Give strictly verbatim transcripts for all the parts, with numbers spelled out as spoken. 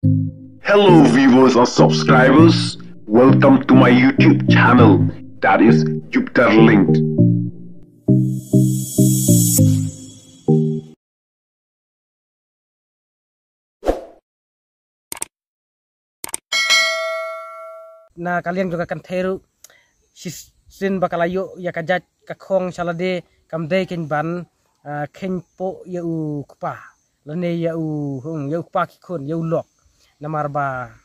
Hello, viewers and subscribers. Welcome to my YouTube channel, that is Jupiter Linked. Na ka liang jong ka kynthei ruh, shisien ba ka la ïoh ïa ka jait ka khong sha lade, kam dei keiñ ban, ah, kheiñ poh ïa u kpa, lane ïa u, hmm, ïa u kpa ki khun, ïa u lok. Namar ba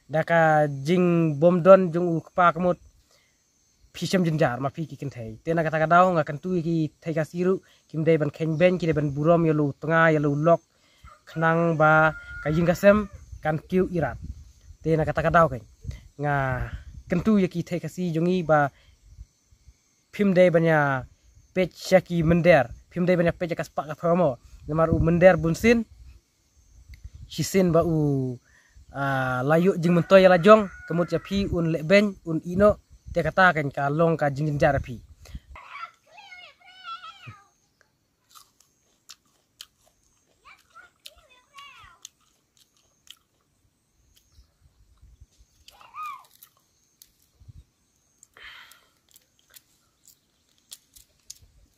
da ka jingbymdon jong u kpa ka mut phi shem jynjar ma phi ki kynthei. Te na kata ka daw nga kyntu ïa ki thei Khasi ruh kim dei ban kheiñ beiñ, ki dei ban burom ïa la u tnga, ïa la u lok, khnang ba ka ïing ka sem kan kiew irat. Te na kata ka daw keiñ nga kyntu ïa ki thei Khasi jong ngi ba phim dei ban ïa peit sha ki mynder, phim dei ban ïa peit sha ka spah ka phew mo. Namar u mynder bunsien, shisien ba u, ah, la ïoh jingmyntoi ïa la jong, ka mut ïa phi un leh beiñ, un ïeh noh, te kata keiñ ka long ka jingjynjar ïa phi.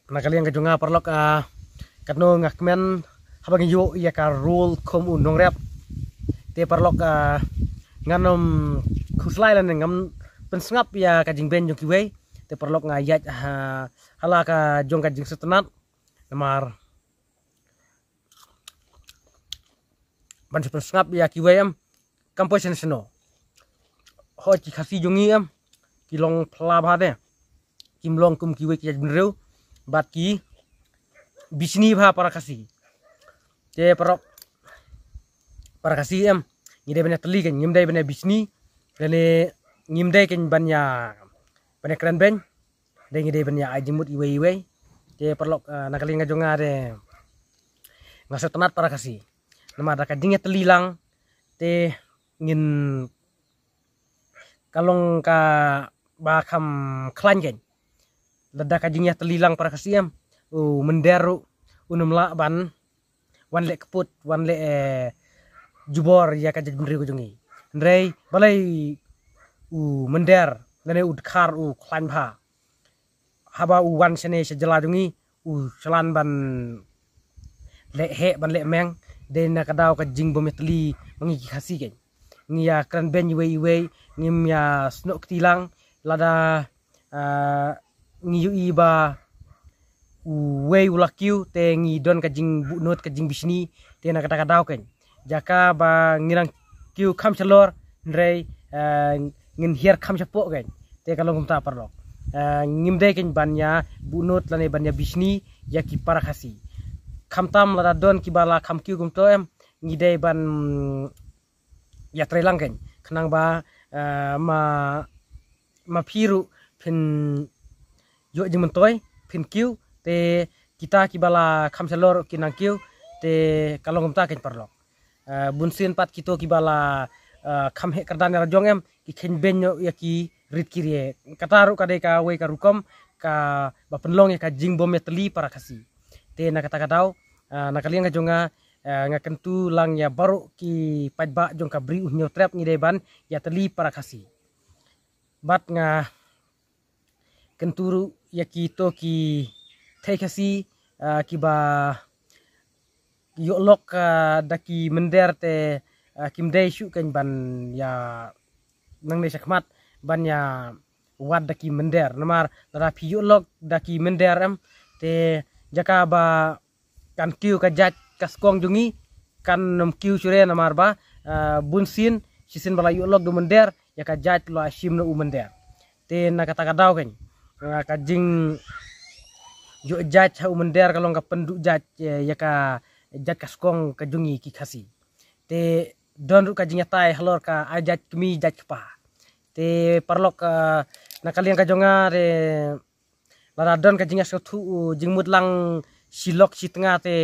Na ka liang ka jong nga paralok, ah, katno nga kmen haba ngi ïoh ïa ka role kum u nongrep. Te paralok, ah, ngan ym khuslai lane ngam pynsngap ïa ka jingbeiñ jong kiwei. Te paralok nga ïaid ha, ha la ka jong ka jingsngewtynnat. Namar ban shu pynsngap ïa kiwei em, kam poi shano shano. Hooid ki Khasi jong ngi em, ki long pla bha de, kim long kum kiwei ki jaitbynriew, bad ki bishni bha para Khasi. Te paralok, para Khasi em, ngi dei ban ïa tylli keiñ, ngim dei ban ïa bishni, lane ngim dei keiñ ban ïa, ban ïa kren beiñ. Dei ngi dei ban ïa ai jingmut iwei iwei. Te paralok, ah, na ka liang ka jong nga de nga sngewtynnat para Khasi. Namar da ka jingïatylli lang te ngin, ka long kaba kham khlaiñ keiñ. Lada ka jingïatylli lang para Khasi em, u mynder ruh un ym lah ban wan leh kput, wan leh, eh, jubor ïa ka jaitbynriew ka jong ngi. Hynrei balei u mynder lane u dkhar u khlaiñ bha? Haba u wan shane sha jylla jong ngi, u shlur ban leh heh, ban leh meng. Dei na ka daw ka jingbym ïatylli ma ngi ki Khasi keiñ. Ngi ïa kren beiñ iwei iwei, ngim ïa snoh kti lang. Lada, ah, ngi ïohi ba uwei u la kiew te ngi don ka jingbuhnud, ka jingbishni. Te na kata ka daw keiñ, jaka ba ngi nang kiew kham shalor, hynrei, ah, ngin hiar kham shapoh keiñ. Te ka long kumta paralok. Ah, ngim dei keiñ ban ïa buhnud lane ban ïa bishni ïa ki para Khasi. Khamtam lada don kiba la kham kiew kumto em, ngi dei ban ïatrei lang keiñ, khnang ba, eh, ma, ma phi ruh phin ïoh jingmyntoi, phin kiew. Te kita kiba la kham shalor ki nang kiew. Te ka long kumta keiñ paralok. Eh, bunsien pat kito kiba la, eh, kham heh kyrdan ïa la jong em, ki kheiñ beiñ noh ïa ki rit ki rie. Kata ruh ka dei kawei ka rukom kaba pynlong ïa ka jingbym ïatylli para Khasi. Te na kata ka daw, ah, na ka liang ka jong nga, ah, nga kyntu lang ïa baroh ki paidbah jong ka Bri U Hynñiewtrep, ngi dei ban ïatylli para Khasi. Bad nga kyntu ruh ïa kito ki thei Khasi, ah, kiba ïoh lok, ah, da ki mynder te, ah, kim dei shuh keiñ ban ïa nangne shakhmat ban ïa wad da ki mynder. Namar lada phi ïoh lok da ki mynder em, te jaka ba kan kiew ka jait ka skong jong ngi, kan ym kiew shuh re. Namar ba, ah, bunsien, shisien ba la ïoh lok da u mynder, ïa ka jait la shim noh u mynder. Te na kata ka daw keiñ, ah, ka jingïoh jait ha u mynder ka long ka pynduh jait, eh, ïa ka jait ka skong ka jong ngi ki Khasi. Te don ruh ka jingïatai halor ka ai jait kmie jait kpa. Te paralok, ah, na ka liang ka jong nga te lada don ka jingïasngewthuh, u jingmut lang shi lok shi tnga te,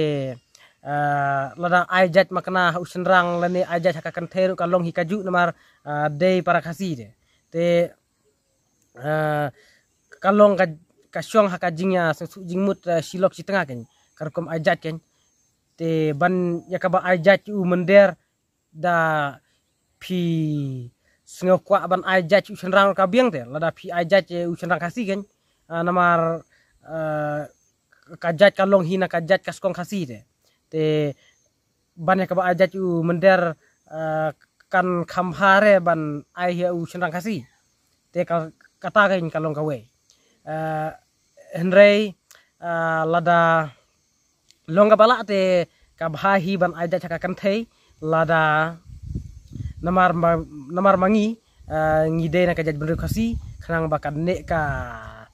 ah, lada ai jait makna ha u shynrang lane ai jait ha ka kynthei ruh ka long hi kajuh namar, ah, dei para Khasi te. Te, ah, ka long ka, ka shong ha ka jingïasngewthuh jingmut, ah, shi lok shi tnga keiñ, ka rukom ai jait keiñ. Te ban ïa kaba ai jait u mynder, da phi sngew kwah ban ai judge u shynrang ka biang te, lada phi ai judge u shynrang Khasi kan, ah, namar, ah, ka judge ka long hi na ka judge ka skong Khasi te. Te ban ïa kaba ai judge u mynder, ah, kan kham bha re ban ai ïa u shynrang Khasi. Te ka, kata kan ka long kawei. Ah, hynrei, ah, lada long kaba lah te ka bha hi ban ai judge ha ka kynthei lada namar ma, namar ma ngi, ah, ngi dei na ka jaitbynriew Khasi khnang ba kan neh ka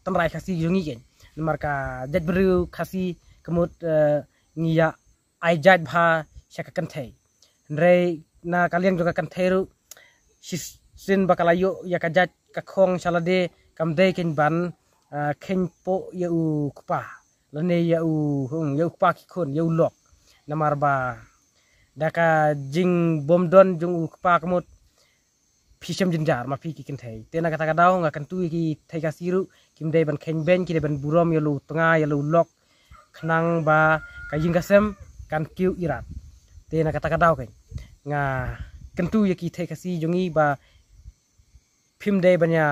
tynrai Khasi jong ngi kan. Namar ka jaitbynriew Khasi ka mut, ah, ngi ïa ai judge bha sha ka kynthei. Hynrei na ka liang jong ka kynthei ruh shisien ba ka la ïoh ïa ka judge ka khong sha lade kam dei kan ban, ah, kheiñ poh ïa u kpa lane ïa u, hmm, ïa u kpa ki khun, ïa u lok. Namar ba da ka jingbymdon jong u kpa ka mut phi shem jynjar ma phi ki kynthei. Te na kata ka daw nga kyntu ïa ki thei Khasi ruh kim dei ban kheiñ beiñ, ki dei ban burom ïa la u tnga, ïa la u lok khnang ba ka ïing ka sem kan kiew irat. Te na kata ka daw kan nga kyntu ïa ki thei Khasi jong ngi ba phim dei ban ïa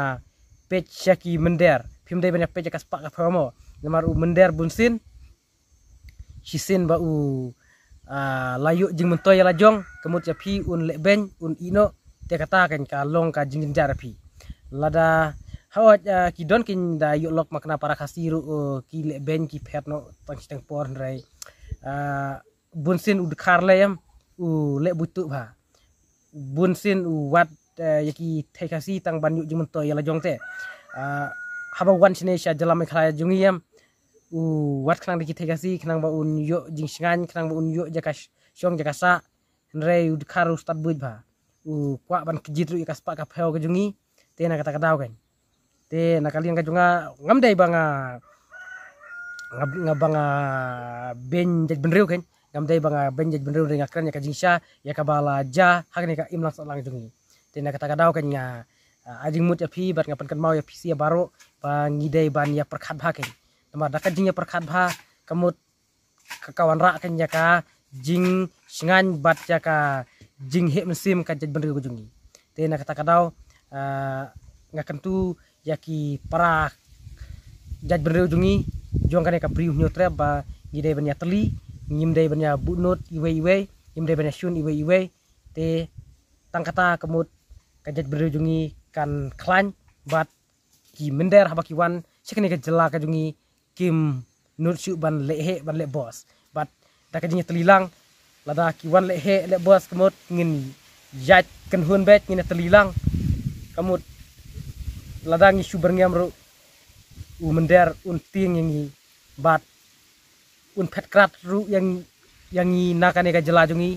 peit sha ki mynder, phim dei ban ïa peit sha ka spah ka phew mo. Namar u mynder bunsien shisien ba u, ah, la ïoh jingmyntoi ïa la jong, ka mut ïa phi un leh beiñ, un ïeh noh, te kata kan ka long ka jingjynjar ïa phi. Lada hooid, ah, ki don kin da ïoh lok ma kane para Khasi ruh, oh, ki leh beiñ ki phet noh tang shiteng por hynrei, ah, bunsien u dkhar leh em, u leh buit tuh bha. Bunsien u wad, eh, ïa ki thei Khasi tang ban ïoh jingmyntoi ïa la jong te. Ah, haba wan shane sha jylla Meghalaya jong ngi em, u wad khnang da ki thei Khasi khnang ba un ïoh jingshngaiñ, khnang ba un ïoh jaka sh-, shong jaka sah. Hynrei u dkhar u stad buit bha, u kwah ban kjit ruh ïa ka spah ka phew ka jong ngi. Te na kata ka daw kan, te na ka liang ka jong nga ngam dei ba nga, nga, nga ba nga beiñ jaitbynriew kan. Ngam dei ba nga beiñ jaitbynriew, hynrei nga kren ïa ka jingshisha ïa kaba la jia ha kane ka imlang sahlang jong ngi. Te na kata ka daw kan nga, ah, ai jingmut ïa phi bad nga pynkynmaw ïa phi sha baroh ba ngi dei ban ïa pyrkhat bha kan. Namar da ka jingïa pyrkhat bha ka mut ka, ka wanrah kan ïa ka jingshngaiñ bad ïa ka jingheh mynsiem ka jaitbynriew ka jong ngi. Te na kata ka daw, ah, nga kyntu ïa ki para jaitbynriew jong ngi jong kane ka Bri U Hynñiewtrep ba ngi dei ban ïa tylli, ngim dei ban ïa buh nud iwei iwei, ngim dei ban ïa shun iwei iwei. Te tang kata ka mut ka jaitbynriew jong ngi kan khlaiñ bad ki mynder haba ki wan sha kane ka jylla ka jong ngi kim nud shuh ban leh heh ban leh bos. Bad da ka jingïatylli lang, lada ki wan leh heh leh bos ka mut ngin ïaid kynhun beit, ngin ïatylli lang. Ka mut lada ngi shu byrngem ruh u mynder un tieng ïa ngi bad un phet krat ruh ïa ngi, ïa ngi na kane ka jylla jong ngi.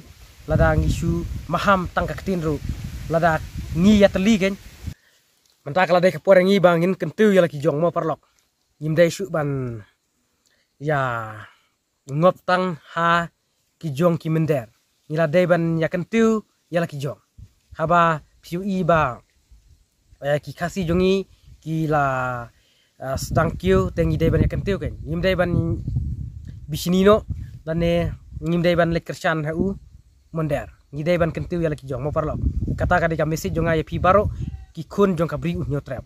Lada ngi shu maham tang ka ktien ruh, lada ngi ïatylli kan. Mynta ka la dei ka por ïa ngi ba ngin kyntiew ïa la ki jong mo paralok. Ngim dei shuh ban ïa ngop tang ha ki jong ki mynder. Ngi la dei ban ïa kyntiew ïa la ki jong. Haba phi ïohi ba, eh, ki Khasi jong ngi ki la, eh, sdang kiew, te ngi dei ban ïa kyntiew kan. Ngim dei ban bishni noh lane ngim dei ban leit kyrshan ha u mynder. Ngi dei ban kyntiew ïa la ki jong mo paralok. Kata ka dei ka message jong nga ïa phi baroh ki khun jong ka Bri U Hynñiewtrep.